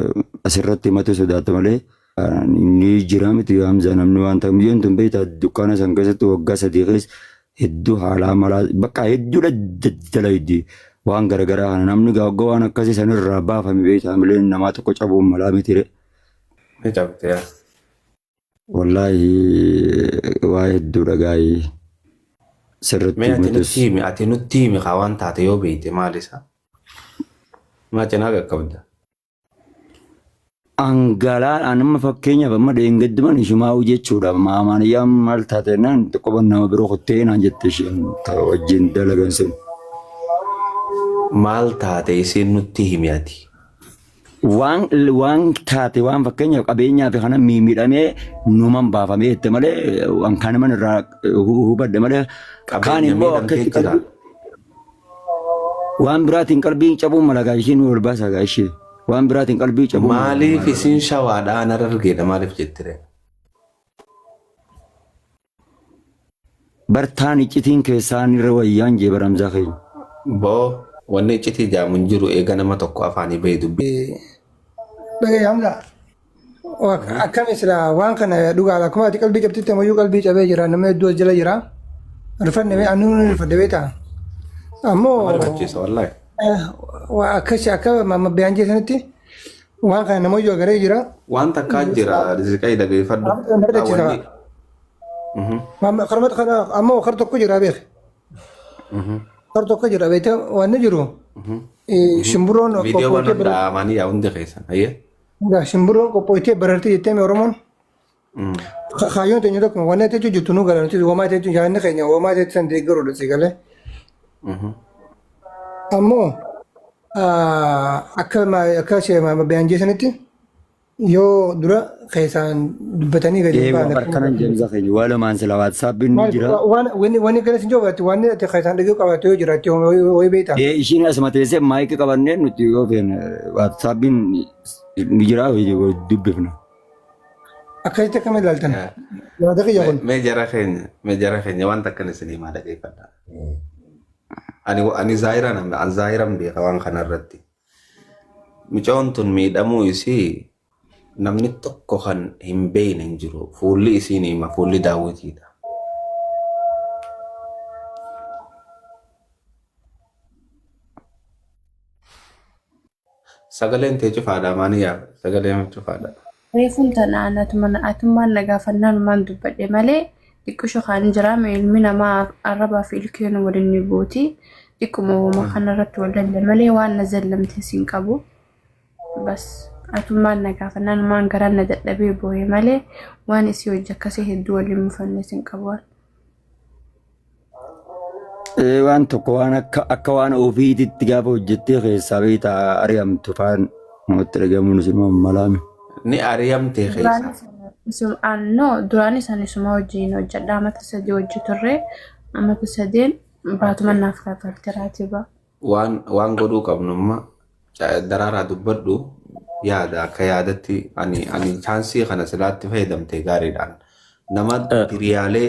Asirratti himatu sodaata malee ni jira miti Hamza namni waan ta'eef biyyoon tun beektaa dukkaana san keessatti waggaa 3 keessa hedduu haalaa malaa bakka hedduudha dalaydi waan garagaraa kana namni gaagga waan akkasii sanirraa baafame beektaa mileen namaa tokko cabuun malaa miti re. Ni cabte yaa. Wallaahi waa hedduudha gaayii sirritti Mee ati himatus. nutti himi ati nutti himi kaa waan taate yoo beekte maal isa? Maa cinaa qaqqabda? Angalaan an amma fakkeenyaaf amma dheengadduman ishumaa'u jechuudha. Maamaaniyyaan maal taate naan xiqqoo nama biroo kuttee naan jette isheen ta wajjin dalagan sun. Maal taate isiin nutti himi ati? Waan waan taate waan fakkeenyaaf qabeenyaa fi kana miidhamee numan baafamee jette malee waan kanuman irraa hubadhe malee kaan Qabeenya immoo akka miidhamtee itti jira. qalbii Waan biraatiin qalbiin cabuun mala gaa ishiin ol baasaa gaa ishee. Waan biraatiin qalbii cabuun mala. Maaliif isin shawaadha an harargeedha maaliif jettire? Bartaan iccitiin keessaan irra wayyaan jee baramzaa keenya. Boo wanni iccitii jaamu hin jiru eega nama tokko afaanii bahe dubbii. Dhagaye Hamza. Akkami sila waan kana dhugaadha. Akkuma ati qalbii cabsitte ammayyuu qalbii cabee jira. Nama hedduu as jala jira. Rifanne mee anuu ni rifadhe beektaa. Ammoo Nama rifachiisa wallaahi. waa akkasi akka mabbiyaan jeesanitti waan kana namayyuu agaree jira. Waan takkaa jira riziqaa dhageeffadhu. Nama rifachiisa. Wanni Karuma kana ammoo kar tokko jira beek. Kar tokko jira beekte waan ni jiru. Shimbiroon Viidiyoo qophootee banadhaa amaanii yaa hundi keessan. Hayyee. Egaa Shimbirroon qophooytee bararti jettee mi Oromoon? Kaayyoon teenya tokko wanni ati jechuu jirtu nu gala nuti homaa jechuun yaadni keenya homaa jechuun san deeggaruudha si galee. Ammoo akka akka biyaan jeesanitti yoo dura keessaan dubbatanii gadi hin Ee baane. barkanan jeemsa keenya waa lamaan sila waatsaappiin ni jira. Waan wanni wanni kana sin joobaatti wanni ati keessaan dhagee qabaate yoo jiraatte ho'i beektaa. Ee ishiin asuma teessee maayikii qabannee nuti yoo feene waatsaappiin ni jira dubbifna. Akkasitti akkam ilaaltan? Yaada kiyya kun. Mee jara keenya mee jara keenya waan takkan isin himaa dhageeffadha. Ani ani zaahiran an zaahiran beeka waan kana irratti. Mucoon tun miidhamuu isii namni tokko kan hin beekne hin jiru. Fuulli isii ni hima fuulli daawwitiidha. Sagaleen tee cufaadha maaniyaa sagaleen cufaadha. Reefuun tana atummaan na gaafannaan maan dubbadhe malee xiqqisho kan jiraame ilmi namaa arrabaa fi ilkeen waliin ni buuti. Xiqquma uuma kanarratti wal lalle malee waan na zallamtes hin qabu. Bas atummaan na gaafannaan maan garaan na dadhabee boo'e malee waan isii hojii akkasii hedduu waliin mufannes hin qabu. Ee waan tokko waan akka akka waan ofiititti gaafa hojjettee keessaa beektaa ari'amtu faan namatti dhagahamuun isin malaame. Ni ari'amtee keessaa. Duraanis no duraanis ani isuma wajjin hojjedha amata 3 hojii turre amata sadeen baatuma naaf kaffalti raatiba. Waan waan godhuu qabnu amma daraaraa dubbadhu yaada akka yaadatti ani ani chaansii kana silaatti fayyadamte gaariidhaan nama diriyaalee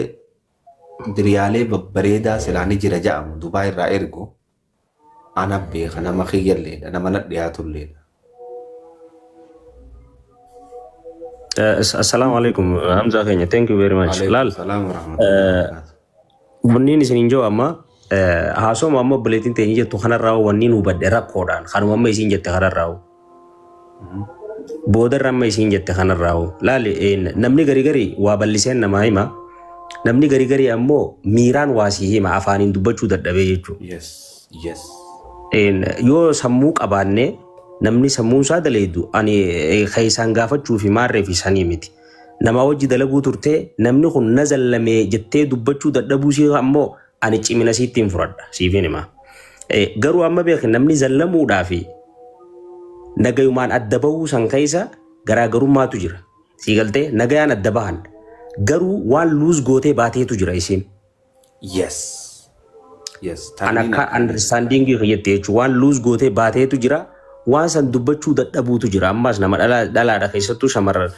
diriyaalee babbareedaa silaa ni jira ja'amu Dubaay irraa ergu ana beeka nama kiyyalleedha nama na dhiyaatulleedha. Assalamu alaikum Hamza keenya thank you very much. Waalaikum Laal salaam wa rahmatullahi wa barakatuh. wanniin isin hin jiru amma haasoma amma obboleettiin teenya jettu kanarraa wanniin hubadhe rakkoodhaan kanuma amma isiin jette kanarraa Boodarra amma isiin jette kanarraa'u. Laali namni gari gari waa bal'iseen namaa hima. Namni gari gari ammoo miiraan waa sii hima afaaniin dubbachuu dadhabee jechuudha. Yes. Yoo sammuu qabaanne namni sammuun isaa daleedu ani keessaan gaafachuu fi maarree fi sanii miti. Namaa wajji dalaguu turtee namni kun na zallamee jettee dubbachuu dadhabuu sii ammoo ani cimina siittiin fudhadha siifin hima. Garuu amma beeki namni zallamuudhaa fi nagayumaan adda bahuu san keessa garaagarummaatu jira. Sii galtee nagayaan adda bahan. Garuu waan luus gootee baateetu jira isiin. Yes. An Tarmiin akka akkana. understanding kiyyatti jechuun waan luus gootee baateetu jira. Waan san dubbachuu dadhabuutu jira. Ammaas nama dhalaadha keessattuu shamarran.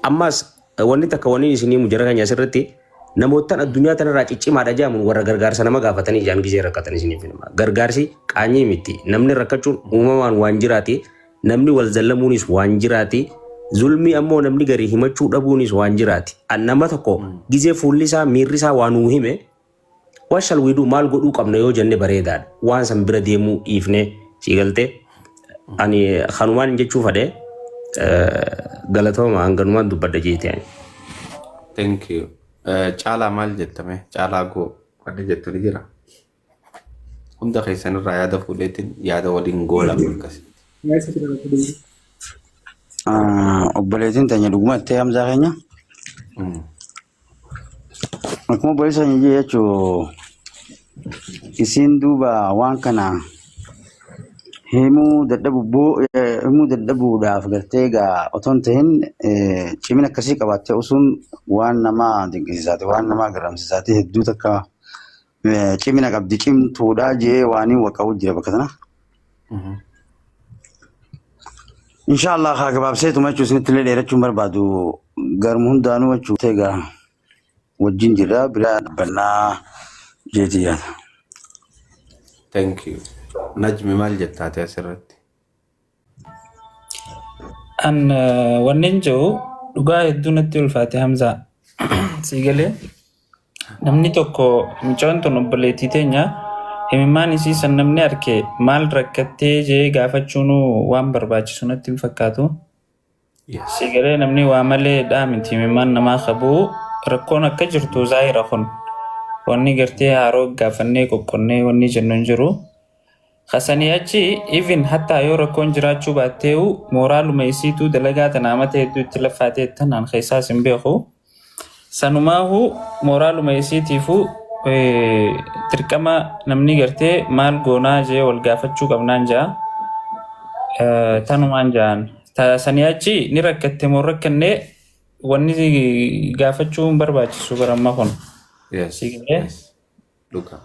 Ammaas Wanni takka wanni isin himu jara keenya asirratti namoottan addunyaa tanarraa ciccimaadha jedhamuun warra gargaarsa nama gaafatanii ijaan gizee rakkatan isiniif hima. Gargaarsi qaanyii miti. Namni rakkachuun uumamaan waan jiraati. Namni wal zallamuunis waan jiraati. Zulmii ammoo namni garii himachuu dhabuunis waan jiraati. An nama tokko gizee fuulli isaa miirri isaa waa nuu hime, what shall we do, maal godhuu qabna yoo jenne bareedaadha. Waan san bira deemuu dhiifne sii galtee. Ani kanumaan jechuu fadhe, galatooma, hanganumaan dubbadha jeete ani. Thank you. Caalaa maal jettame? Caalaa goo wanni jettu ni jira. Hunda keessan irraa yaada fuudheetiin yaada waliin goolame akkasitti. Obboleettiin teenya dhugumatti Hamzaa keenya. Akkuma obboleessa keenya jee jechuun isiin duuba waan kana himuu dadhabu himuu dadhabuudhaaf gartee egaa otoo hin ta'in cimina akkasii qabaattee usuun waan nama dinqisiisaati, waan nama garamsiisaati, hedduu takka cimina qabdi, cimtuudha jee waan hin waqa'u jira bakka tana. Inshaallah haa gabaabseetuma jechuun isinitti illee dheerachuun barbaadu, garuma hundaanuu jechuun egaa wajjin jirra, biraa dhaabbannaa jeetii yaada. Thank you. Najmi maal jettaate asirratti? An wanneen jiru dhugaa hedduu natti ulfaate, Hamzaa. Sii galee, namni tokko, mucaan tun obboleettii teenya, himimmaan isii san namni arke maal rakkattee jee gaafachuun waan barbaachisu natti hin fakkaatu. Sii galee, namni waa malee dhaa miti himimmaan namaa qabu, rakkoon akka jirtu zaahira kun. Wanni gartee haaroo gaafannee qoqqonnee wanni jennu hin jiru. Kasanii achi even hattaa yoo rakkoon jiraachuu baatteeyu mooraaluma isiituu dalagaa tana amata hedduu itti laffaatee tanaan keessaas hin beeku. Sanumaahu mooraaluma isiitiifuu dirqama namni gartee maal goonaa jee wal gaafachuu qabnaan jaa. Tanumaan jaan. Sanii achi ni rakkatte moo rakkannee wanni gaafachuu hin barbaachisu baramma kun. Sii galee? Yes. Dhugaa.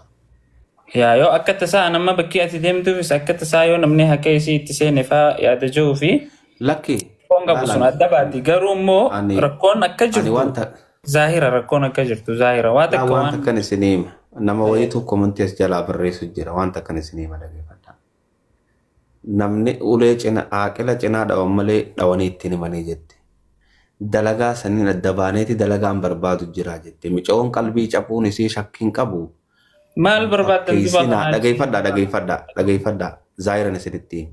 Yaa, yoo akka tasaa nama bakki ati deemtuufis akka tasaa yoo namni haqa isii itti seene faa yaada jiruu fi Lakki. rakkoon qabu sun adda baati. Garuu immoo rakkoon akka Ani jirtu wanta zaahira, rakkoon akka jirtu zaahira. Waa laa takka wanta waan akkan isinii hima. Nama wayiitu comment as jalaa barreessu jira. Wanta akkan isinii hima, dhaggeeffadhaa. Namni ulee cina aaqila cinaa dhawan malee dhawanii ittiin himanii jette. Dalagaa saniin adda baaneeti dalagaan barbaadu jira jette. Micoon qalbii cabuun isii shakkiin qabu. Maal barbaaddan duba Fakkeessinaa kanaa? Dhageeffadhaa, dhageeffadhaa, dhageeffadhaa, zaayiran isinitti hima.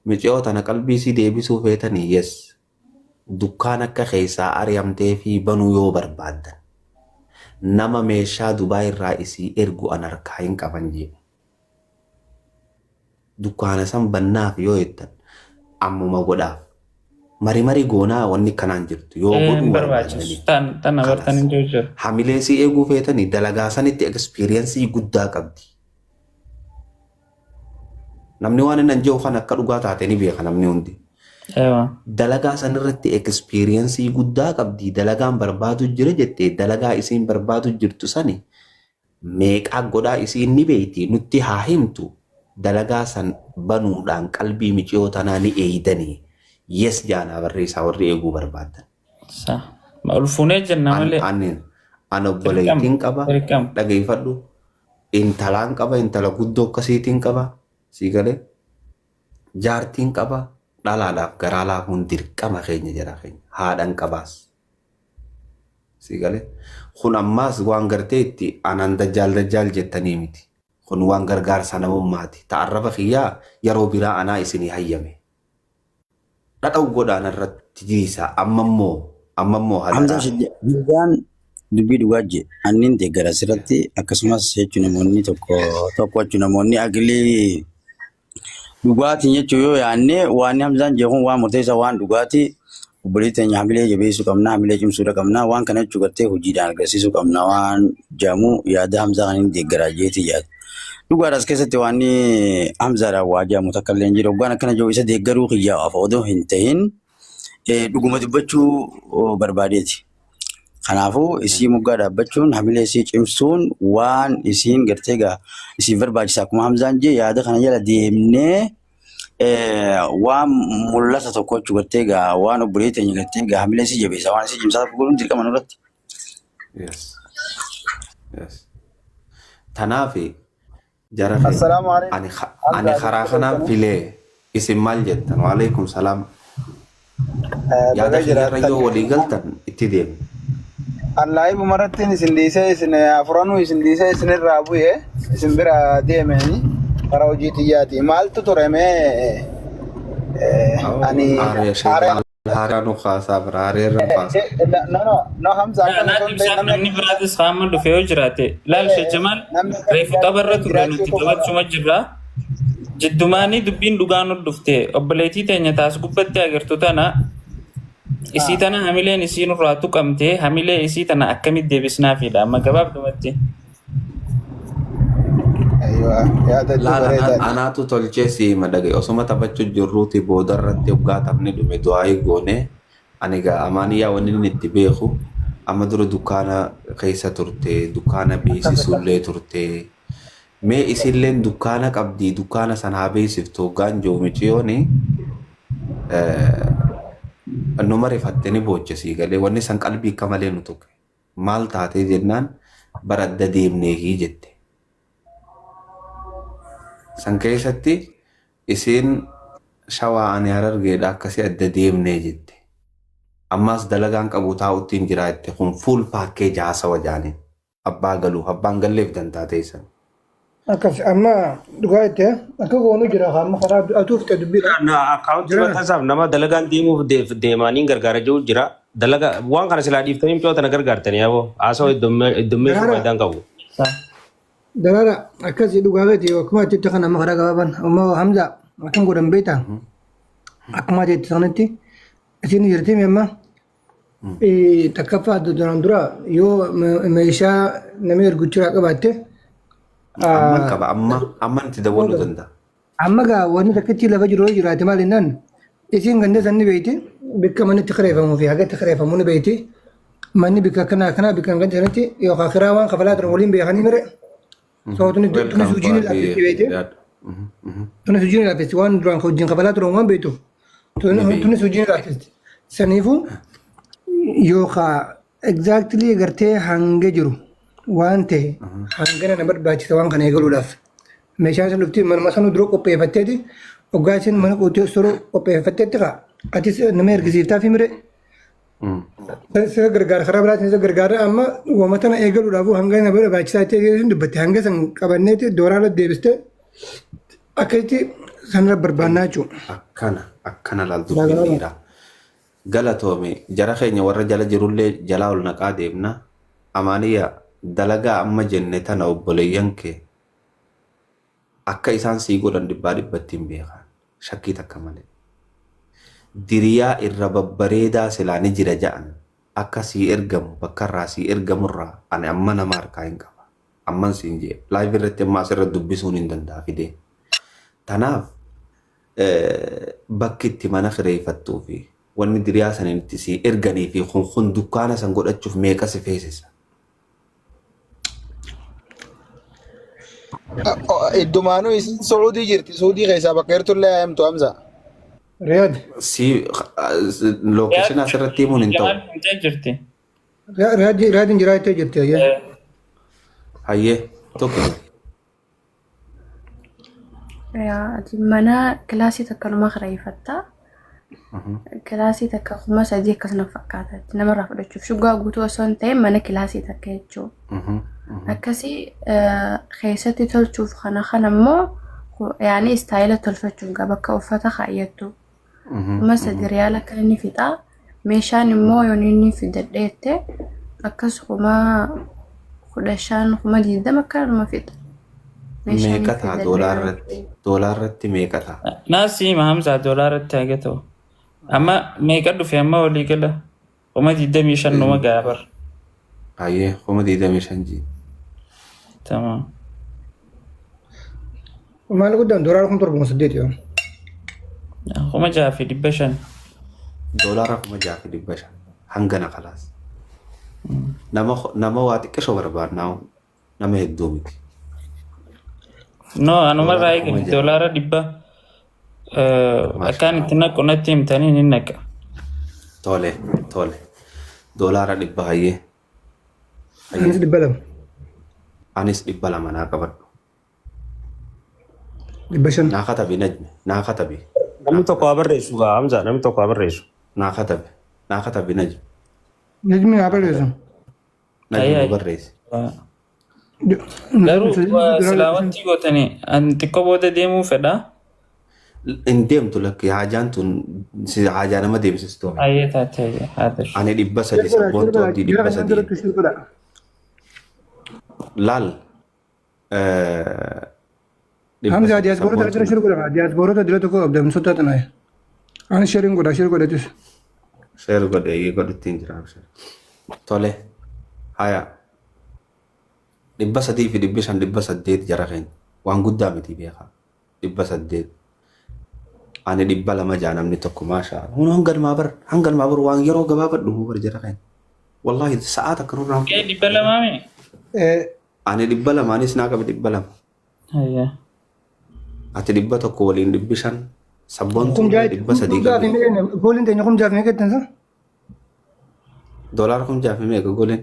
Micoo tana qalbii isii deebisuu feetanii, yes, dukkaan akka keessaa ari'amtee fi banuu yoo barbaaddan, nama meeshaa Dubaay irraa isii ergu an harkaa hin qaban jee. Dukkaana san bannaaf yoo jettan ammuma godhaaf. Mari mari goonaa wanni kanaan jirtu yoo Hin godhuu barbaachisu. barbaadanii. Tan abartan hin jiru jiru. Hamilee si eeguu feetanii dalagaa sanitti experience guddaa qabdi. Namni waan inni jiru kan akka dhugaa taate ni beeka namni hundi. Ewa. Dalagaa sanirratti experience guddaa qabdi. Dalagaan barbaadu jira jettee, dalagaa isiin barbaadu jirtu sani meeqaa godhaa isiin ni beeyti, nutti haa himtu. Dalagaa san banuudhaan qalbii miciyoo tanaa ni eeydanii. Yes jaanaa barreessaa warri eeguu barbaadan. Sa. Ol fuunee jenna An malee. an obboleettiin qaba, Dirqama. dhageeffadhu, intalaan qaba, intala guddoo akkasiitiin qaba, sii galee, jaartiin qaba, dhalaadhaaf garaa laafuun dirqama keenya, jara keenya, haadhan qabaas, sii galee. Kun ammaas waan gartee itti anaan dajjaal dajjaal jettanii miti, kun waan gargaarsa namummaati. Ta'arraba kiyyaa yeroo biraa anaa isinii hayyame dhadha'u godhaan irratti jiisa. Amma immoo Hamzaa hadaraa. Hamzaan dubbii dhugaa jee annin deeggara asirratti, akkasumas jechuun namoonni tokko tokko jechuun namoonni aqlii dhugaatiin jechuun yoo yaadne, waan Hamzaan jee kun waan murteessaa, waan dhugaatii. Obboleettii teenya hamilee jabeessuu qabna, hamilee cimsuudha qabna, waan kana jechuu gartee hojiidhaan agarsiisuu qabna waan jedhamu yaada Hamzaa kan inni deeggaraa jeetii yaada. Dhugaadha, as keessatti waan Hamzaadhaan waa jedhamu takka illee hin jiru. Hoggaan akkana jiru isa deeggaruu kiyyaaf odoo hin tahin dhuguma dubbachuu barbaadeeti. Kanaafuu isii moggaa dhaabbachuun, hamilee isii cimsuun waan isiin gartee gaa isiif barbaachisa. Akkuma Hamzaan jee, yaada kana jala deemnee waan mul'ata tokko jechuu gartee gaa waan obboleettii teenya gartee gaa hamilee isii jabeessa, waan isii cimsaa tokko godhuun dirqama nurratti. Yes. Tanaaf jara keenya Assalaamu alaikum. ani karaa kanaan filee Isin maal jettan? Waalaikum salaam. Yaada Baga kiyyarra jiraattan. yoo walii galtan itti deemna. Allaahi bumarattiin isin dhiisee isin afuranuu isin dhiisee isinirraa bu'ee isin bira deemeeni karaa hojii xiyyaati. Maaltu ture mee ani Haaree haaree haaraa nu kaasaa bira haaree irra nu kaasaa. no no no Hamza akkana Naaf osoo hin ta'in ibsaaf namni namni biraatis qaama dhufe yoo jiraate laal Shejjamaal namni akka reefu tapharra turre jiraachuu nuti qofa taphachuma jirra. Jiddumaanii dubbiin dhugaa nu dhufte obboleettii teenya taas gubbatti agartu tana isii tana hamileen isii nurraa tuqamte hamilee isii tana akkamitti deebisnaafiidha amma gabaabdumatti. Aywa yaadachuu Laal bareedaadha. anaatu tolchee si hima dhagaye osoma taphachuu jirruuti booda irratti hoggaa taphni dhume du'aayii goone ani egaa amaaniyyaa wanni inni itti beeku amma dura dukkaana keessa turte dukkaana beeksisuullee turte mee isilleen dukkaana qabdii dukkaana sana haa beeksiftu hoggaan jiru miciyooni numa rifatte ni booche sii galee wanni san qalbii akka malee nu tuqe maal taatee jennaan bara adda deemneehii jette. San keessatti isiin shawaa ani harargeedha akkasii adda deemnee jette. Ammas dalagaan qabu taa'utti hin jira jette kun fuul package haasawa jaaniin. Abbaa galuuf abbaan galleef dantaa teessan. Akkas amma dhugaa itti akka goonu jira amma karaa atuu fixe dubbiidha. Na akkaawuntii Jira. maxxansaaf nama dalagaan deemuuf deemaniin gargaara jiru jira. Dalaga waan kana silaa dhiiftanii micoota na gargaartanii aboo haasawaa heddummeessuu Daraara faayidaan qabu. daraara akkasii dhugaa beeti akkuma ati itti kana amma karaa gabaaban amma Hamza akkam godhan beektaa akkuma ati itti sanatti isin jirti amma takkaffaa duraan dura yoo meeshaa namni erguchiraa qabaatte Amman qaba amma amman itti dawwaluu danda'a. Amma gaa wanni takkichi lafa jiru yoo jiraate maal jennaan isiin ganda san ni beeyti bikka manni itti kireeffamuu fi haga itti kireeffamu ni beeyti manni bikka akkanaa akkanaa bikka ganda sanatti yookaan kiraa waan kafalaa turan waliin beekanii mire soo tuni tunis Welcome hojii ni Fuadi laaffesti beeyti Yaad. tunis hojii ni laaffesti waan duraan wajjin kafalaa turan waan beektuuf Ni beeyti. tunis hojii ni laaffesti saniifuu yookaan exactly gartee hanga jiru waan ta'e hangana na barbaachisa waan kana eegaluudhaaf. Meeshaan sun dhufti manuma sana dura qopheeffatteeti hoggaa isin mana qootee osoo qopheeffatteetti kaa atis nama ergisiiftaa fi mire isa gargaara karaa biraatiin isa gargaara amma wama tana eegaluudhaaf hanga na barbaachisaa ta'e isin dubbatte hanga san qabanneeti dooraala deebistee akkasitti sanarra barbaannaa jechuudha. Akkana akkana laal dubbiin dhiiraa. Galatoome jara keenya warra jala jirullee jalaa ol naqaa deemna. Amaaniyyaa dalagaa amma jenne tana obboleeyyan kee akka isaan sii godhan dhibbaa dhibbatti hin beekan. Shakkii takka malee. Diriyaa irra babbareedaa silaa ni jira ja'an akka sii ergamu bakka irraa sii ergamurraa ani amma nama harkaa hin qaba. Amman siin jee live irratti amma asirra dubbisuun hin danda'a fidee. Tanaaf bakki itti mana kireeffattuu fi wanni diriyaa saniin itti sii erganii fi kun kun dukkaana san godhachuuf meeqa si feesisa. Iddumaanuu isin Suudii jirti. Suudii keessaa bakka jirtullee haayamtu Hamza. Riyaad Si location asirratti himuun hin ta'u. Jamaal fincee jirti. Riyaad Riyaadin jiraachuu jirti ayyee. Hayyee tokko. Yaa ati mana kilaasii takka numa kireeffatta. Kilaasii takka 3000 akkasuma fakkaata. Namarraa fudhachuuf shugaa guutuu osoo hin ta'in mana kilaasii takka jechuudha. Akkasii keessatti tolchuuf kana kana immoo yaani istaayila tolfachuuf gaa bakka uffata kaayyattu. 3000 riyaala akka inni fixaa. Meeshaan immoo yoon inni fidadheette akkas 15,000 20,000 akkanuma fixa. Meeshaan Meeqa ta'a fidadhee doolaarratti? Doolaarratti meeqa ta'a? Naas hima Hamzaa doolaaratti haga ta'u. Amma meeqa dhufe amma walii gala 25,000 numa ga'a bar. Hayyee 25,000 jii. Tamam. Maal guddaan doolaara 7,800 yoo. 6,500. Doolaara 6,500 hangana kalaas. Nama nama waa xiqqishoo barbaadnaa nama hedduu miti. No anumarraa Doolaara eegali 6,000. $100 akkaan itti naqu natti himtanii ni naqa. Tole tole. $100 hayyee. Anis 200. Anis 200 naa qabadhu. 500. Naa katabi Najmi naa katabi. Namni tokko haa barreessu gaa Hamza namni tokko haa barreessu. Naa katabe. Naa katabe Najmi. Najmi haa barreessu. Najmi Ayyaa. nu barreessi. Garuu silaa wanti gootanii ani xiqqoo booda deemuu fedha. Hin deemtu lakki haajaan tun haajaa nama deemsistu. Ayyee taate ayyee haa ta'u. Ani 300 sabboontuu abdii 300. Laal. Dhibba Hamza sadi diyaaspoorota sabboontuu. jira shir godha. Diyaaspoorota dila tokko qabda misoota tanaa. Ani sheeriin godha sheer godhatis. Sheer godhe eeyyee godhuttiin jira. Tole. Haya. 300 fi 500 800 jara keenya. Waan guddaa miti beekaa. 800. Ani 200 jaa namni tokko maashaa. Hun hanganumaa bar waan yeroo gabaabaa dhumu bar jara keenya. Wallaahi sa'aa takka nurraa Ee 200 mi? Ani 200nis naa qabe 200. Ayyee. Ati 100 waliin 500 sabboontuu 300 qabdi. Gooliin teenya kum jaaf meeqa jettan sa? Doolaara 6000 fi meeqa goleen?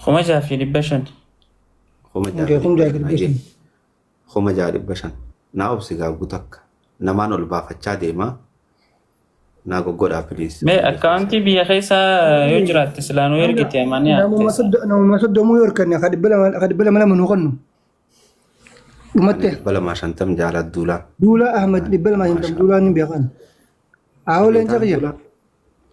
6500. 6500 6500. Hayyee. 6500. Naa obsi gaaggu takka. Namaan ol baafachaa deema. Naa goggodhaa please. Mee akkaawuntii biyya keessaa yoo jiraatte silaa nuu ergite amanii Namuma soddomuu yoo hirkanne ka 200 lama nuu kennu. Dhumatte. 250 jaalaa duulaa. Duulaa Ahmad 250 duulaan ni beekan. Aawoo leenca kiyya.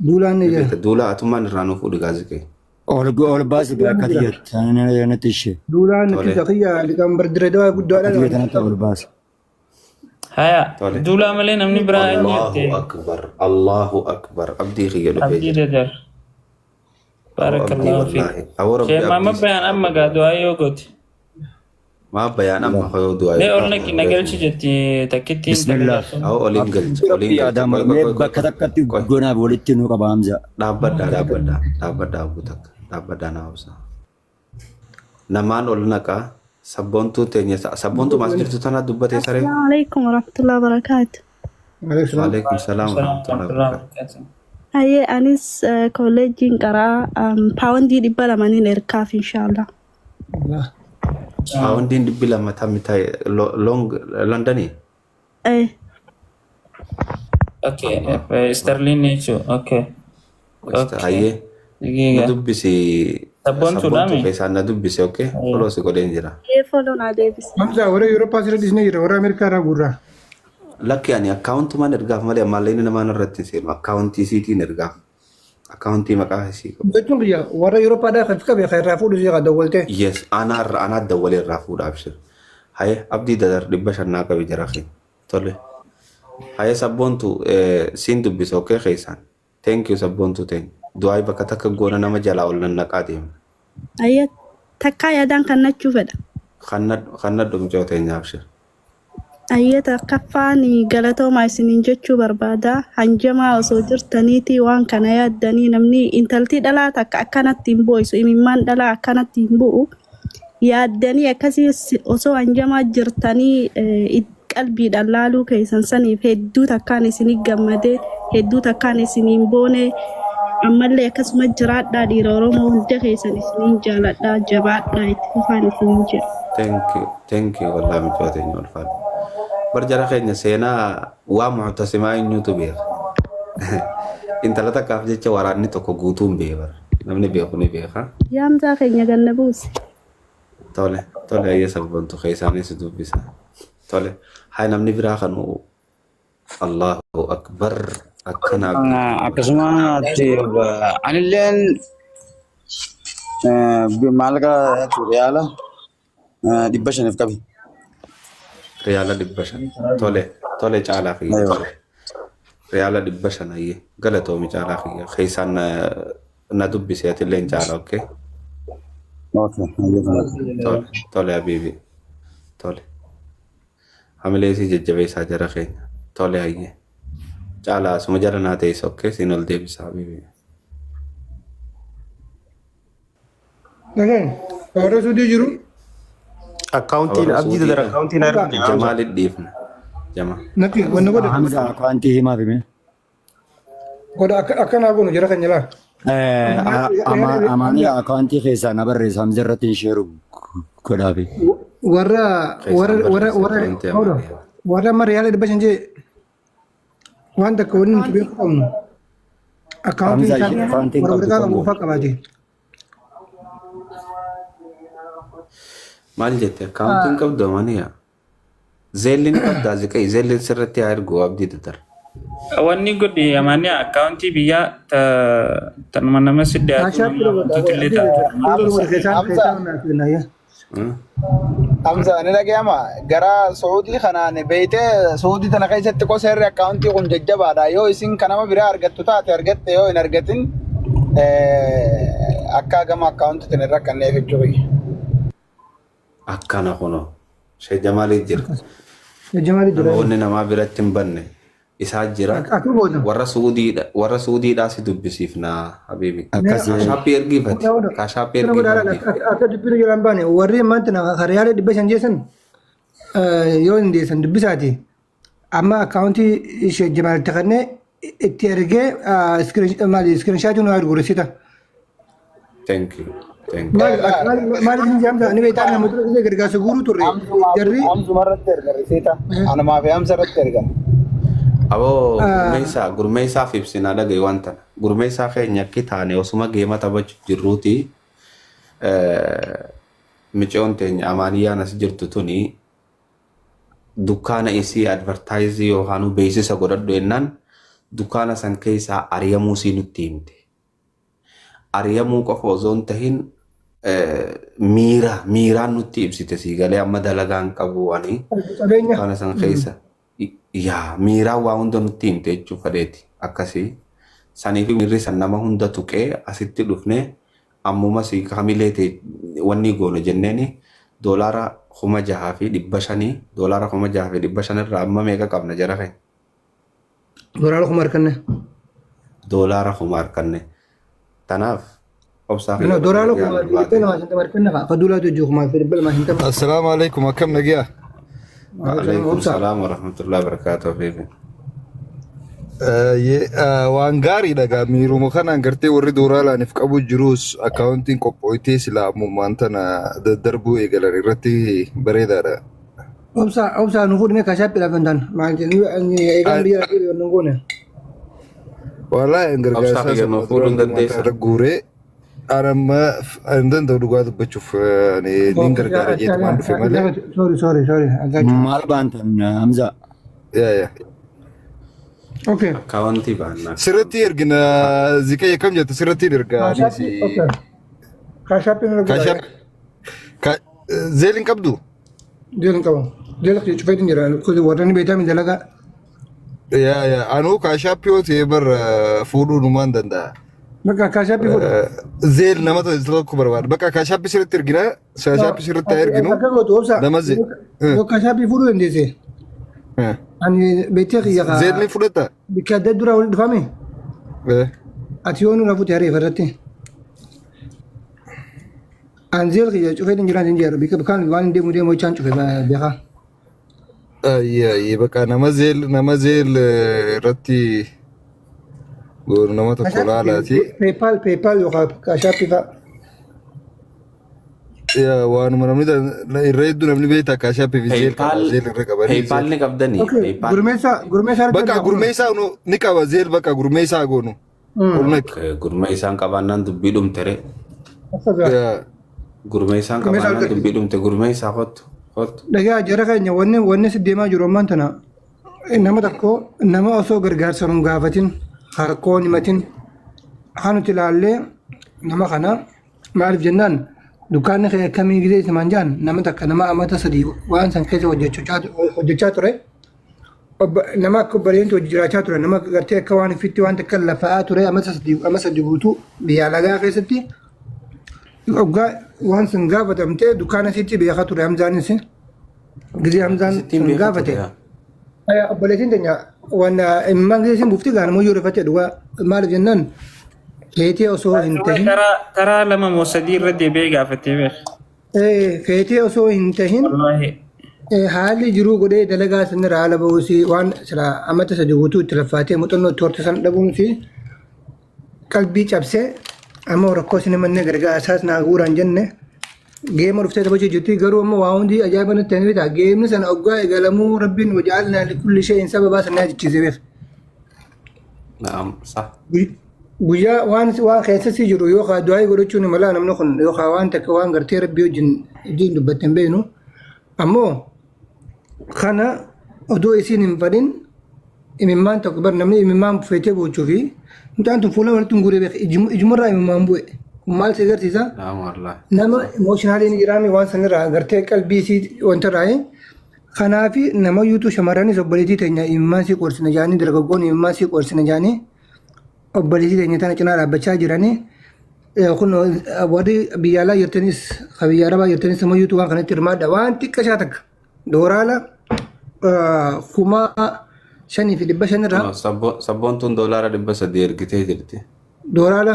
Duulaan ni jira. Duulaa atummaan irraa nuuf fuudhi gaazixee. Ol baasi akka xiyyeeffannaa ishee. Duulaan Tole. kiyya liqaan bar dirree dawaa Akka guddaadha. xiyyeeffannaa ol baasi. Haya Tole. duulaa malee namni biraa eenyu Allahu jette akbar. Allahu akbar. Abdii kiyya dhufee abdii jira. dadar. Awoo abdii Barakallahu fiik. wallaahi. Awoo rabbi Shee maama abdii. bayaan amma gaa du'aa yoo goote. Maa bayaan amma hoyoo du'aa Mee yoo ol naqi na galchi jetti takkitti Bismillah. Awoo oliin galcha. Oliin Rabbi galcha. Adaama Qoy qoy mee qoy qoy bakka qoy. takkatti Qoy. gonaaf walitti nu qaba Hamza. Dhaabbadhaa dhaabbadhaa dhaabbadhaa abbu takka dhaabbadhaa naa obsa. Namaan ol naqaa sabboontuu teenya sabboontuu maas jirtu tanaa dubbatee saree. السلام عليكم ورحمة الله وبركاته. Waalaikum salaam warahmatullahi wabarakatuh. Hayyee anis kolleejjiin qaraa paawundii 200niin ergaaf inshallah. Paawundiin 200 tammi ta'e long Londonii. Eh, Okay, sterling jechuun. Okay. Okay. Hayyee na Giga. dubbisi Sabboontuudhaa sabboontuu mi? keessaan na dubbisi okay follow si godheen jira. Ee follow naa deebisi. Hamza warra Yurooppaa sirra dhisnee jira warra Ameerikaa irraa guurraa. Lakki ani akkaawuntumaan ergaaf malee ammallee inni namaan irratti hin seenu akkaawuntii isiitiin ergaaf. Akkaawuntii maqaa isii qabu. Jechuun kiyya warra Yuroopaadhaa kan qabe kan irraa fuudhu si dawwaltee. Yes, anaa irra anaa dawwalee irraa fuudha abshir. Haye abdii dadar 500 naa qabi jara kee. Tole. Haye sabboontu siin dubbisa okay keessaan. Thank you sabboontu teenya. Du'aa bakka takka goona nama jalaa ol nannaqaa deema. Hayyee takkaa yaadaan kannachuu fedha. Kannadhu mucoo teenya abshir. Hayyee takkaffaan galatoomaa isiniin jechuu barbaada. Hanjamaa osoo jirtaniiti waan kana yaaddanii namni intaltii dhalaa takka akkanatti hin boo'isu imimmaan dhalaa akkanatti hin bu'u. Yaaddanii akkasii osoo hanjamaa jirtanii qalbiidhaan laaluu keessan saniif hedduu takkaan isinii gammadee hedduu takkaan isiniin boone ammallee akkasuma jiraadhaa dhiira Oromoo hunda keessan isiniin jaaladhaa jabaadhaa itti fufaan isiniin jedha. Thank you, thank you wallahi mucoo teenya ulfaadha. Bar jara keenya seenaa waa muctasimaa eenyutu beeka. Intala takkaaf jecha waraanni tokko guutuun beeka. Namni beeku ni beeka. Yaamsaa keenya ganna buuse. Tole, tole ayyee sabboontu keessaanis dubbisa. Tole, haa namni biraa kan Allahu akbar akkana abdii. Akkasuma anilleen maallaqa riyaala 500f qabi. Riyaala 500. Tole, tole caalaa kiyya. Aywa. Tole. Riyaala 500 ayyee galatoomi caalaa kiyya. Keessaan na dubbise atilleen caala okay. Okay. Ayyee tole. Tole, tole habiibi. Tole. Hamilee isii jajjabeessaa jara keenya. Tole hayyee. Caalaa asuma jala naa teessa okay siin ol deebisa habiibi. Dhageen warra Suudii jiru Akkaawuntiin Warra abdii dadar Suudiidha. akkaawuntiin argina Hamza. Jamaalitti dhiifna. Jama. natti wanna godha Hamza akkaawuntii himaaf hime. godha akkanaa goonu jara keenya laa. Amaanii akkaawuntii keessaa na barreessa Hamza irratti hin sheeru godhaafi. Warra Keessaan warra warra barreessa warra akkaawuntii hold on. amaanii. Warra amma riyaala 500 jee waan takka wanni nuti beekuu qabnu. Akkaawuntiin Hamza isaa ishee akkaawuntiin warra qabdu waraqaa kam qabu goota? ofaa qabaate. Maal jette akkaawuntiin qabdu amaniya. Zeelli ni qabdaa ziqee zeelli sirratti haa ergu abdii dadar. Wanni godhi amaanii akkaawuntii biyyaa tanuma nama si dhiyaatu Kaashaatti nama godha. amantuutti illee taatu. Hamza Keessaan Hamza keessaan naaf kenna. Hamza ni dhaga'ama gara Saudii kanaan beeytee Saudii tana keessatti qoseerri akkaawuntii kun jajjabaadha. Yoo isin kan nama biraa argattu taate argatte yoo hin argatin akka gama akkaawuntiitiin hin rakkanneef jechuudha. Akkana kunoo. Shee Jamaalii jira. Jajjamaali jira. Namoonni namaa biratti hin banne isaa jira. Akka booda. Warra Suudiidha warra Suudiidhaa si dubbisiifnaa habiibi. Akkasii. Kaashaappii ergiifati. Kaashaappii ergiifati. Akka dubbiin jalaan baane warri ammaatti riyaala 500 jeessan yoo hin deessan dubbisaati. Amma akkaawuntii ishee jamaalitti kennee itti ergee iskiriinshaatii nu ergu risiita. Thank you. Thank you. Maaliif hin jaamsa ni beektaa nama ture gargaarsa guuruu turre jarri Hamzuma irratti erga risiita. Anumaa fi Hamza irratti erga. Aboo gurmeessaa gurmeessaaf ibsinaa dhaga'i waan tana. Gurmeessaa keenya akki taane osuma geema taphachuu jirruuti micoon teenya amaaniyyaan as jirtu tuni dukkaana isii advertaayizii yookaan beeksisa godhadhu jennaan dukkaana san keessaa ari'amuu sii nutti himte. Ari'amuu qofa osoo hin tahin miira miiraan nutti ibsite sii galee amma dalagaan qabu ani qabeenya dukkaana san keessa yaa miiraan waa hunda nutti himte jechuu fedheeti akkasii. Saniif miirri san nama hunda tuqee asitti dhufne ammuma si hamilee ta'e wanni goone jenneeni doolaara 6,500 doolaara 6,500 irraa amma meeqa qabna jara keenya? Doolaara 1,000 harkanne. Doolaara 1,000 harkanne. Tanaaf obsaa No, doolaara 2,250 harkanne fa'a. Faduulaatu hojii 2,250. Assalaamu alaikum akkam nagiyaa? Alaikum salaam wa rahmatullahi wa barakaatuh habiibi. Waan gaariidha gaa miiruma kanaan gartee warri doolaaraaniif qabu jirus akkaawuntiin qophooytee silaa ammumaan tana daddarbuu eegalan irratti bareedaadha. Obsa obsa nu fuudhime kaashaappiidhaaf kan ta'an. Maal jennu eegaan biyya jiru yoo goone. Wallaahi an Obsaa gargaarsaa kiyya nuuf sana fuudhuu hin duraan dandeessaa? irra guuree an amma hin danda'u dhugaa dubbachuuf ani nin gargaara jeetumaan dhufe malee. Sorry sorry sorry. Maal baantan Hamza? Yaa yaa. Okay. Akkaawuntii baannaa. Sirriitti ergina ziqee akkam jette sirriitti erga anis. Okay. Kaashaappiin irra Kaashaap zeeliin qabdu? Jeelin qabu. Jeelin cufeetiin jira. Warra ni beektaa mi dalagaa. Yaa yaa anuu kaashaappii yoo ta'e bar fuudhuu numaan danda'a. Bakka kaashaappii fuudha. Zeel nama tokko barbaada. Bakka kaashaappii sirriitti ergina. Kaashaappii sirriitti haa erginu. Akka gootu obsa. Nama ze. Yoo kaashaappii fuudhuu dandeesse. Ani beektee kiyya kaa. Zeel ni fudhata. Bikka adda duraa walitti dhufame. Ati yoo nurra fuute haree irratti. An zeel kiyya cufeetiin jiraan hin jiru. Bikka bakkaan waan hin deemu deemu jechaan cufe beekaa. Ayyee bakka nama zeel irratti goonu nama tokko laalaati. PayPal PayPal yookaan kaashaappii fa'a. Yaa waanuma namni irra hedduu namni beektaa kaashaappii fi zeel qaba PayPal zeel irra qabanii. PayPal ni qabdanii? Okay. PayPal. Gurmeessaa gurmeessaa irratti Bakka argaa gurmeessaa ni qaba zeel bakka gurmeessaa goonu. Ol naqi. Gurmee isaan qabaannaan dubbii dhumte ree. Akka gaa. Yaa Gurmee isaan Gurmeessaa qabaannaan argatti. dubbii dhumte gurmee isaa kottu kottu. Dhagaa jara keenya wanni wanni si deemaa jiru ammaan tana nama tokko nama osoo gargaarsa nu gaafatin harkoon himatin haa nuti ilaallee nama kana maaliif jennaan dukkaanni kee akkamii gisee isimaan jaan nama takka nama amata sadii waan san keessa hojjechaa ture. Nama akka obboleeyyantu hojii jiraachaa ture nama gartee akka waan ifitti waan takka lafa'aa ture ama sadii guutuu biyya alagaa keessatti hoggaa waan sun gaafatamtee dukkaana sitti beekaa ture Hamzaanis gisee Hamzaan Sittiin sun beekaa gaafate. ture yaa. Obboleettiin teenya waan immaan gisee isin buufti gaana muyyuu rifatte dhugaa maaliif jennaan feetee osoo hin tahin Taraa lama moo sadii irra deebi'ee gaafatee beeka. Feetee osoo hin tahin Wallaahi. Haalli jiruu godhee dalagaa sanirraa haala bahuusi waan sila amata sadi guutuu itti laffaatee muuxannoo itti horte san dhabuunsi qalbii cabsee amma rakkoo isin mannee gargaarsaas naa guuraan jenne Geema dhuftee taphachuu jirti garuu ammoo waa hundi ajaa'iba nutti ta'anii beektaa geemni sana oggaa eegalamuu rabbiin waja'alnaa likulli shay'in sababaa sana yaadachiise beeka. Na'am sah. Guyyaa waan waan keessa si jiru yookaan du'aa godhachuun mala namni kun yookaan waan takka waan gartee rabbii wajjin wajjin dubbatte hin beeknu ammoo kana odoo isiin hin fadhin imimmaan tokko bar namni imimmaan feetee boochuu fi mucaan tun fuula walitti hin guuree beeka ijumarraa imimmaan bu'e kun maal si agarsiisa Na'am wallahi. nama emotionally ni jiraame waan sanirraa gartee qalbii isii wanta irraa kanaafi nama yuutuu shamarranis obboleettii teenya imimmaan sii qorsina jaanii dargaggoon imimmaan sii qorsina jaanii obboleettii teenya tana cinaa dhaabbachaa jiranii kun warri biyya alaa jirtanis ka biyya arabaa jirtanis nama yuutuu waan kanatti hirmaadha waan xiqqashaa takka dooraala 5,500 irraa No, sabboontuun $300 ergitee jirti. dooraala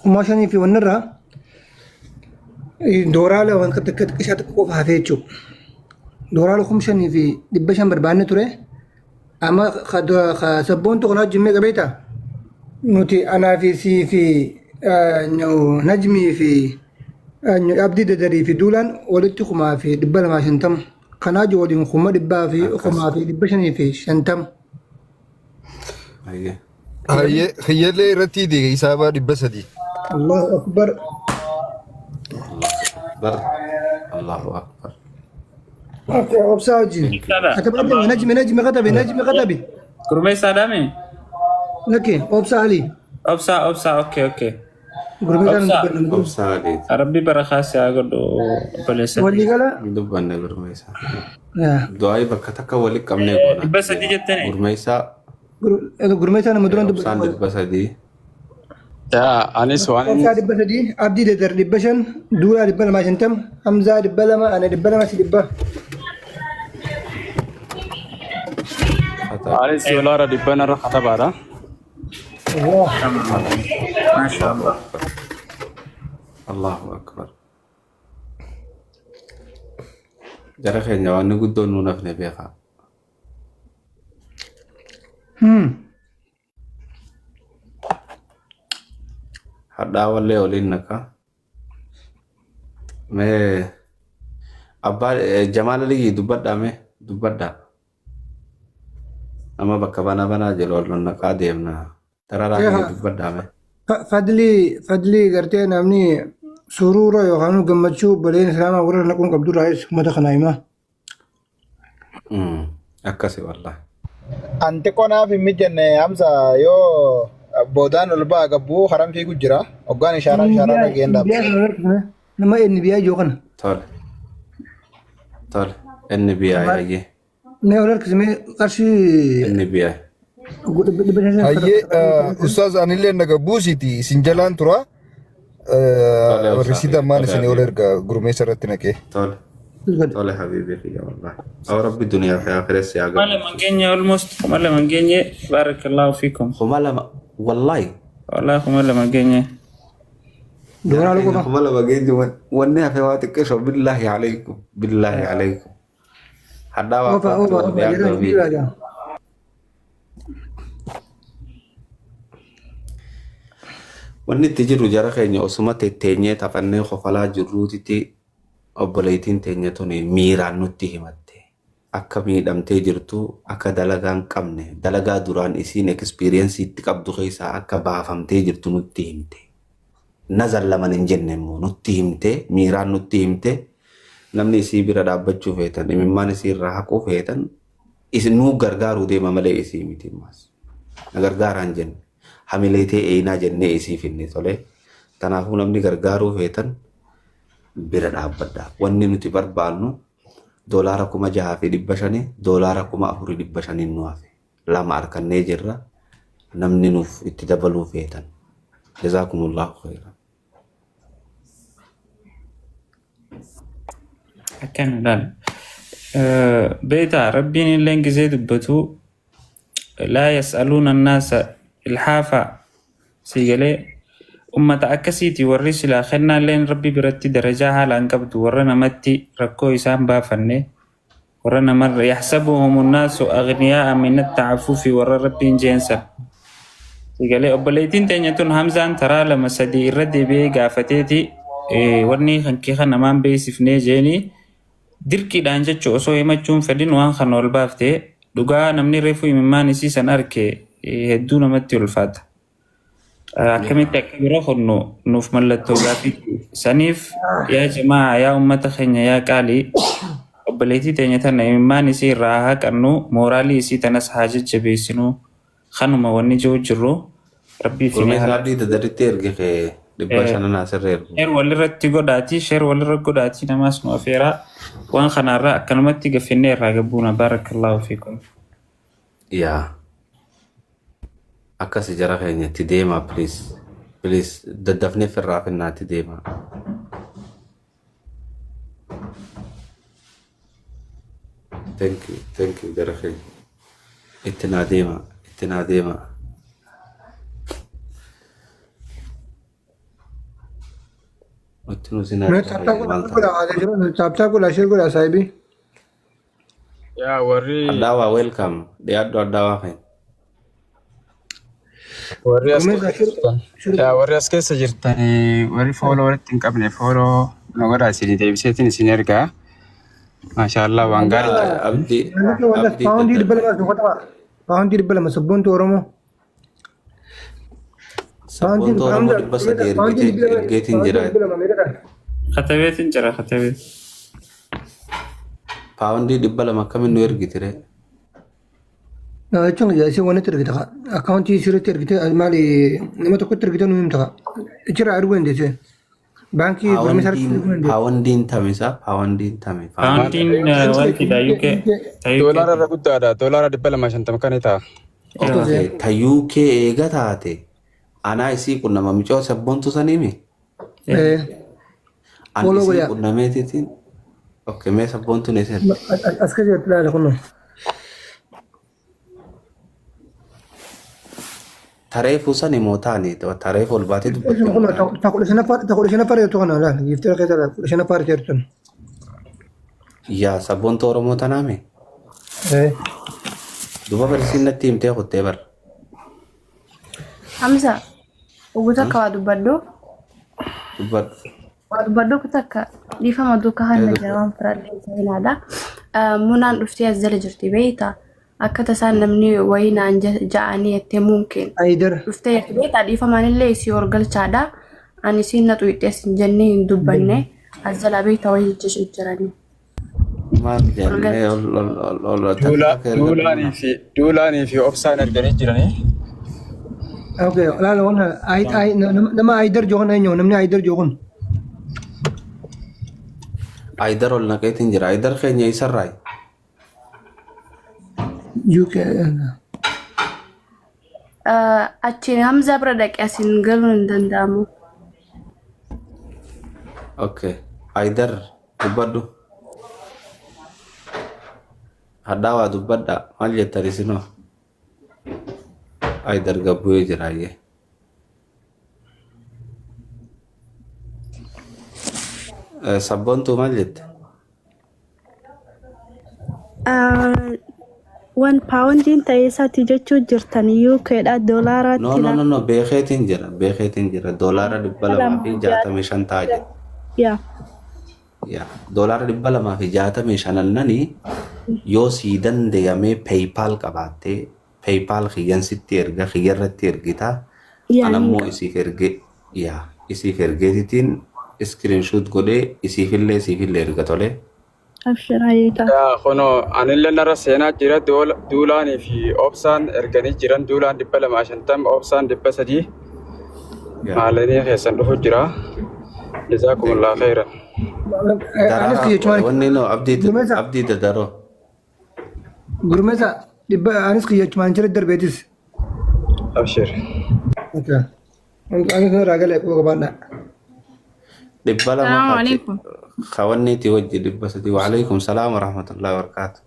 5,000 fi wanni irraa dooraala waan takka xiqqashaa takka qofa hafee jechuudha. Dooraala 5,500 barbaanne ture. Amma sabboontu kana wajjin meeqa beektaa? Nuti anaa fi sii fi Najmii fi Abdii Dadarii fi Duulaan walitti 2,250. Kanaa jiru waliin kuma dhibbaa fi 5,550. Hayyee. Hayyee kiyyallee irratti hisaabaa 300. Allahu akbar. Akbar. Allahu akbar. Okay, obsaa wajjin. Gurmeessaadha. Katabadde Najmi Najmi katabi Najmi katabi. Gurmeessaadha mee? Lakki obsaa Ali. Obsaa obsaa okay okay. Gurmeessaan Obsaa. dubbanna. Obsaa Aliiti. Rabbi barakaa si haa godhu obboleessa. Walii gala. Hin dubbanne gurmeessaa. Du'aayii bakka takka walitti qabnee goona. 300 jettanii? Gurmeessaa Gurmeessaan nama duraan obsaan dubbatu. 300. Yaa anis waan inni Obsaa 300, Abdii Dadar 500, Duulaa 250, Hamzaa 200, ana 200 si 100. Hataa. anis $100 narra katabaadha. Allah. Maasha Allah. Allahu akbar. Jara keenya waan guddoon nuun hafne beekaa. Hadhaawallee oliin naqa. Mee abbaa Jamaal Aliyyi dubbadhaa mee dubbadhaa. Nama bakka banaa banaa jiru ol naqaa deemna. Dararaa kiyya dubbadhaa mee. Fadlii fadlii gartee namni suruura yookaan gammachuu obboleen islaamaa warra naquun qabdu irraa uummata kanaa himaa. Akkasi wallahi. Anti qonaaf hin mijanne Hamza yoo boodaan ol ba'a gabbuu haram fiigu jira. Hoggaan ishaaraa ishaaraa dhageen dhaabba. Nama NBI jiru kana. Tole. Tole. NBI hayyee. Mee ol harkismee qarshii NBI. 500. Hayyee ustaaz anillee naga buusiti isin jalaan tura. Tole obsaa. Risiida ammaan Tole isinii ol habiibi. erga gurmeessa irratti naqee. Tole. Tole habiibi kiyya wallahi. Aw rabbi duniyaa fi akhiras yaa 2,000 gammachiisu. geenye almost 2,000 geenye barakallahu fiikum. 2,000 wallahi. Wallahi 2,000 geenye. Jara Dooraala keenya qofa. 2,000 geenye wanni hafe waa xiqqeessu billaahi alaykum billaahi alaykum. Hadhaa waa Ofa kottu ofa ofa dhiyaadhu jedhan habiibi. dhiiraadha. Wanni itti jiru jara keenya osuma tetteenyee taphannee kofalaa jirruutitti obboleettiin teenya tuni miiraan nutti himatte. Akka miidhamtee jirtu akka dalagaa hin qabne dalagaa duraan isiin experience itti qabdu keessaa akka baafamtee jirtu nutti himte. Na zallaman hin jenne immoo nutti himte miiraan nutti himte namni isii bira dhaabbachuu feetan imimmaan isii irraa haquu feetan isin nuu gargaaruu deema malee isii miti ammaas. Na gargaaraa hin jenne. Hamilee tee eeynaa jennee isii finne tolee. Kanaafuu namni gargaaruu feetan bira dhaabbadha. Wanni nuti barbaannu $6,500 $4,500 nu hafe. Lama arkannee jirra. Namni nuuf itti dabaluu feetan. Jazaakumullahu khairan. Akkana laal. Beektaa rabbiin illee gisee dubbatu laa yas'aluuna annaasa ilhaafa sii galee ummata akkasiiti warri silaa kennaalleen rabbi biratti darajaa haalaan qabdu warra namatti rakkoo isaan baafanne warra namarra yaxsabuhum unnaasu aghniyaa'a min atta'affufi warra rabbiin jeensan sii galee obboleettiin teenya tun Hamzaan taraa lama sadii irra deebi'ee gaafateeti Wanni kan kee kana maan beeksifnee jeeni dirqiidhaan jechuun osoo himachuun fedhin waan kana ol baafte dhugaa namni reefu imimmaan isii san arke hedduu namatti ulfaata. Akkamitti akka bira kunnu nuuf mallattoo gaafii saniif yaa jamaa yaa ummata keenya yaa qaalii obboleettii teenya tana imimmaan isii irraa haa haqannu mooraalii isii tanas haa jajjabeessinu kanuma wanni jiru jirru rabbii isinii Gurmeessa haa abdii dadaritti erge kee dhibba shanan asirra ergu. Share walirratti godhaatii share walirra godhaatii namaas nu afeeraa waan kanarraa akkanumatti gaffinnee irraa gabbuuna baarakallaahu fiikum. Yaa akkasi jara keenya itti deemaa please please daddafnee firraa finnaa itti deemaa. Thank you jara keenya itti naa deemaa itti naa deemaa. Itti nu sinaa Mee jara tap tap keenya maal godhaa ta'a? godhaa jiru tap tap godhaa share godhaa saahibii. Yaa warri Addaawaa welcome dhiyaadhu addaawaa keenya. warri as Gurmeessa keessa share jirtan share yaa warri as keessa jirtan warri fooloo walitti hin qabne fooloo nu godhaa isin deebiseetiin isin ergaa. Maashaallah waan gaarii jira. Abdii Namni wallas abdii paawundii daddar 200 nu qotaa. Paawundii 200 sabboontu Oromoo. Paawundii sabboontu Oromoo 300 paawundii ergitee 200 ergeetiin paawundii jira. 200 meeqa ta'a? Katabeetiin jira katabee. Paawundii 200 akkamiin nu ergitire? Jechuun isin wanni ergite kaa akkaawuntii sirriitti ergite maali nama tokkotti ergite nu himta kaa achirraa erguu dandeesse baankii gurmeessa irratti erguu dandeesse. Paawundiin tame isaa paawundiin tame paawundiin. Paawundiin wantiidha UK ta UK. Doolaara irra guddaadha. Doolaara 250 kan ta'a. Okay, ta UK eega taate anaa isii qunnama micoo sabboontu saniimi? An Follow isii godhaa. qunnameetiitiin okay mee sabboontuun eessa jirti? As keessa jirti laala kunoo. Tareefuu sani moo taani tareefu ol baatee dubbatte moo taani? Ta 15ffaa ta 15ffaa jirtu kana laala giiftee keessa laala 15ffaa jirtu. Yaa sabboontu Oromoo tanaami? Duba barsiin natti himtee kuttee bar. Hamza, ugu takka waa dubbadhu. Dubbadhu. Waa dubbadhu takka dhiifama duukaa Ee hanna jira dubbadhu. waan firaadhee seenaadha. Munaan dhuftee as jala jirti beeyta. Akka tasaan namni wayii naan ja'anii jettee mumkin. Ayidar. Dhuftee jirti beeyta dhiifamaan illee isii horgalchaadha. Ani isiin na xuyixxees hin jennee hin dubbanne. As jala beeyta wayii jechuun jiranii. Maal jennee ol ol ol ol takka takka erga Duulaanii fi duulaanii fi obsaan erganii jiranii. Okay, laala waan ay ay nama Ayidar jookun eenyu namni Ayidar jookun. Ayidar ol naqeetiin jira. Ayidar keenya isarraayi. UK. Achiin Hamzaa bira dhaqe asiin galuun hin danda'amu. Okay. Ayidar dubbadhu. Hadhaawaa dubbadha. Maal jettan isinoo? Ayidar gabbu'ee jira ayyee. Sabboontuu maal jette? Wan paawundiin ta'ee isaati jechuu jirtan UK dha No doolaaraatti no no no beekeetiin jira beekeetiin jira doolaara 265 ta'a jedhe. Yaa. Yaa doolaara 265 nani yoo sii danda'amee PayPal qabaattee PayPal kiyyan sitti erga kiyyarratti ergita Yaa an ni ammoo qaba. isiif erge yaa isiif ergeetitiin screenshot godhee isiifillee isiifillee erga tolee. Abshir hayeetaa. Yaa kunoo anillee narra seenaa jira duulaanii fi obsaan erganii jiran duulaan 250 obsaan 300 Yaa. maalanii keessan dhufu jira. Jazaakumullah Thank you. khairan. Anis Daraaraa kiyya chumaan wanni no abdii gurmeessa abdii dadaroo. gurmeessa dhibba anis kiyya chumaan jira darbeetis. Abshir. Okay. Anis irraa galee quba qabaadha. 200 Salaamu kaati alaikum. kawanniiti wajji 300 waalaikum salaam warahmatullahi wabarakaatu.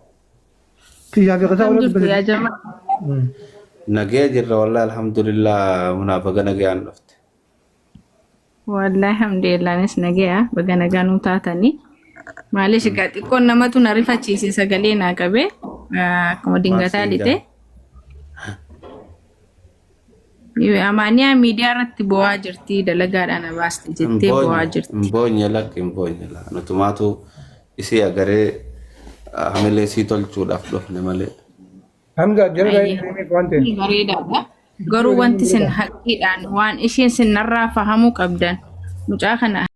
Kiyyaa fi qisaa Akkam wala jirtu 300. yaa jamaa? Nagee jirra wallahi alhamdulillah munaa baga nagayaan dhufte. Wallahi alhamdulillah anis nagaya baga nagaa nuu taatanii. Maaliif egaa xiqqoon namatu na rifachiise sagalee naa qabee akkuma Maal dingataa siin lite. jaa? Amaaniyaa miidiyaa irratti bo'aa jirti dalagaadhaan na baaste Hin jettee bo'aa boonye, jirti. hin boonye lakki hin boonye la. Nutumaatu isii agaree hamilee isii tolchuudhaaf dhufne malee. Hamza jala Ayyee. baay'ee waan ta'eef. Ni bareedaadha. Garuu wanti isin haqqiidhaan waan isheen sinarraa fahamuu qabdan mucaa kana